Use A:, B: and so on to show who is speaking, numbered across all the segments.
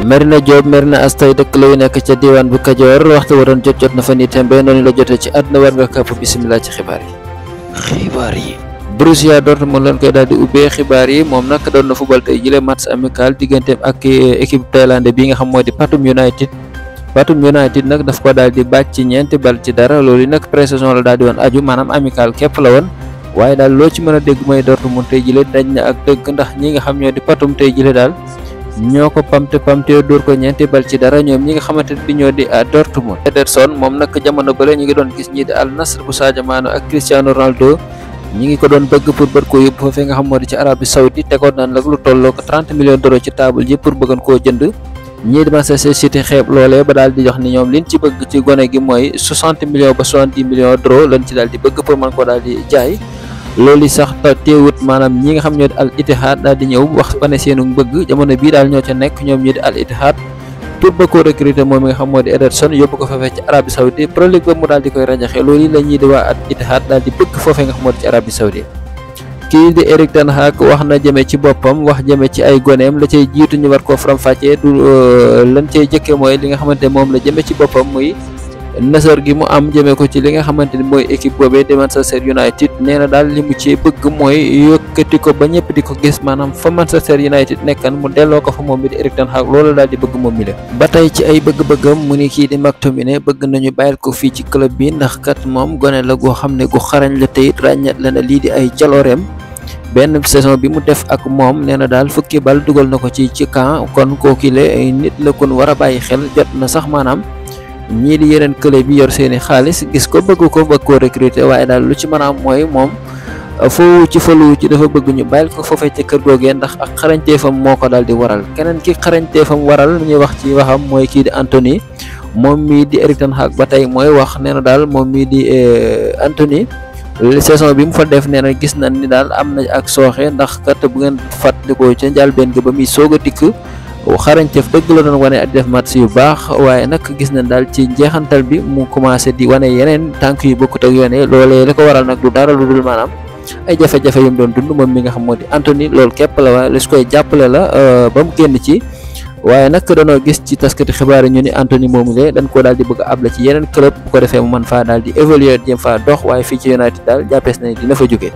A: Marina Diop Marina Astay dëkk la yu nekk ca diwaan bu Kajoor waxtu wa doon jot na fa ni tembe noonu la jotee ci àdduna war nga këpp bisimilah ci xibaar yi. Borussia Dortmund lañ koy daal di ubbee xibaar yi moom nag doon na football tey jile match amical digganteem ak équipe thaïlandais bi nga xam moo di Pathum United nag daf ko daal di bàcc ci ñeenti bal ci dara loolu nag pré-saison la daal di woon aju maanaam amical képp la woon waaye daal loo ci mën a dégg mooy Dortmund tey jile dañ na ak dëgg ndax ñi nga xam ñoo di Pathum tey jile daal ñoo ko pamte dóor ko ñeenti bal ci dara ñoom ñi nga xamante bi ñoo di Dortmund. Ederson moom nag jamono bële ñu ngi doon gis ñii di Al Nassr bu Sadio Mané ak Cristiano Ronaldo ñi ngi ko doon bëgg pour bët ko yóbbu foofee nga xam moo di ci Arabie Saoudite tegoon nañ nag lu tolloo ko 30 millions d'euros ci table ji pour bëggoon koo jënd ñii di Manchester City xeeb loolee ba daal di jox ni ñoom liñ ci bëgg ci gone gi mooy 60 millions ba 70 millions d'euros lañ ci daal di bëgg pour mën ko daal di jaay. loolu sax teewut maanaam ñi nga xam ñoo di Al Ittihad daal di ñëw wax ba ne seenu bëgg jamono bii daal ñoo ca nekk ñoom ñi di Al Ittihad pour ba koo recruter moom mi nga xam moo di Ederson yóbbu ko foofee ci Arabie Saoudite Pro League ba mu daal di koy rajaxe loolu la ñuy di waa Al Ittihad daal di bëgg foofee nga xam moo di ci Arabie Saoudite. kii di Erik ten Hag wax na jëme ci boppam wax jëme ci ay goneem la cay jiitu ñu war koo faram-fàccee du lan cay jëkke mooy li nga xamante moom la jëme ci boppam muy nasar gi mu am jëmee ko ci li nga xamante ni mooy équipe boobee di Manchester United nee na daal li mu ci bëgg mooy yëkkati ko ba ñëpp di ko gis maanaam fa Manchester United nekkan mu delloo ko fa moom mi di Erik ten Hag loolu daal di bëgg moom mi la ba tey ci ay bëgg-bëggam mu ni kii di McTominay bëgg nañu bàyyil ko fii ci club bi ndax kat moom gone la goo xam ne gu xarañ la teyit ràññat la na lii di ay jalooreem benn saison bi mu def ak moom nee na daal fukki bal dugal na ko ci camp kon kookile ay nit la kon war a bàyyi xel jot na sax maanaam ñii di yeneen club bi yor seeni xaalis gis ko bëgg koo recruter waaye daal lu ci mën a am mooy moom foofu ci faluwu ci dafa bëgg ñu bàyyil ko foofee ci kër googee ndax ak xarañteefam moo ko daal di waral keneen ki xarañteefam waral ñuy wax ci waxam mooy kii di Anthony moom mii di Erik ten Hag ba tey mooy wax nee na daal moom mii di Anthony saison bi mu fa def nee na gis nañ ni daal am na ak sooxe ndax kat bu ngeen fàttalikoo ca njëlbéen ga ba muy soog a dikk xarañteef dëgg la doon wane ak def match yu baax waaye nag gis nañ daal ci njeexantal bi mu commencé di wane yeneen tànk yu bokkut ak yoone loolee la ko waral nag du dara lu dul maanaam ay jafe-jafe yu mu doon dund moom mi nga xam moo di Anthony loolu képp la waaye li su koy jàppale la ba mu génn ci waaye nag danoo gis ci taskati xibaar yi ñu ni Anthony moomu le dañ koo daal di bëgg a able ci yeneen club bu ko defee mu mën faa daal di évoluer jëm faa dox waaye fii ci United daal jàppees na dina fa jóge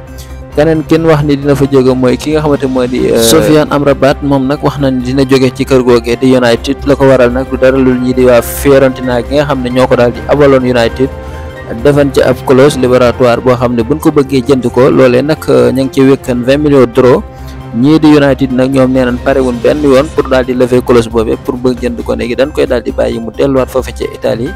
A: keneen kenn wax ni dina fa jóge mooy ki nga xamante moo di Sofiane Amrabat moom nag wax na ni dina jóge ci kër googee di United la ko waral nag du dara lu ñi di waa Fiorentina gi nga xam ne ñoo ko daal di abaloon United defan ci ab clause libératoire boo xam ne buñ ko bëggee jënd ko loolee nag ña ngi ci wékkan 20 millions d'euros ñii di United nag ñoom nee nañ parewuñ benn yoon pour daal di lever clause boobee pour bëgg jënd ko léegi dañ koy daal di bàyyi mu delluwaat foofu ci Italie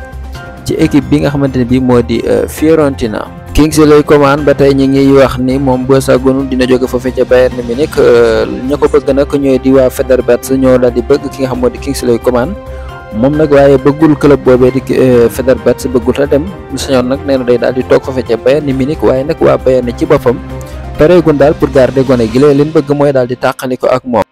A: ci équipe bi nga xamante ne bii moo di Fiorentina. Kingsley Coman ba tey ñu ngi wax ni moom boo sàggoonul dina jóge foofee ca Bayern Munich ña ko bëgg nag ñooy di waa Fenerbahçe ñoo daal di bëgg ki nga xam moo di Kingsley Coman moom nag waaye bëggul club boobee di Fenerbahçe bëggul ta dem lu sañoon nag nee na day daal di toog foofee ca Bayern Munich waaye nag waa Bayern ci boppam pareegun daal pour garder gone gi leen bëgg mooy daal di tàqali ko ak moom.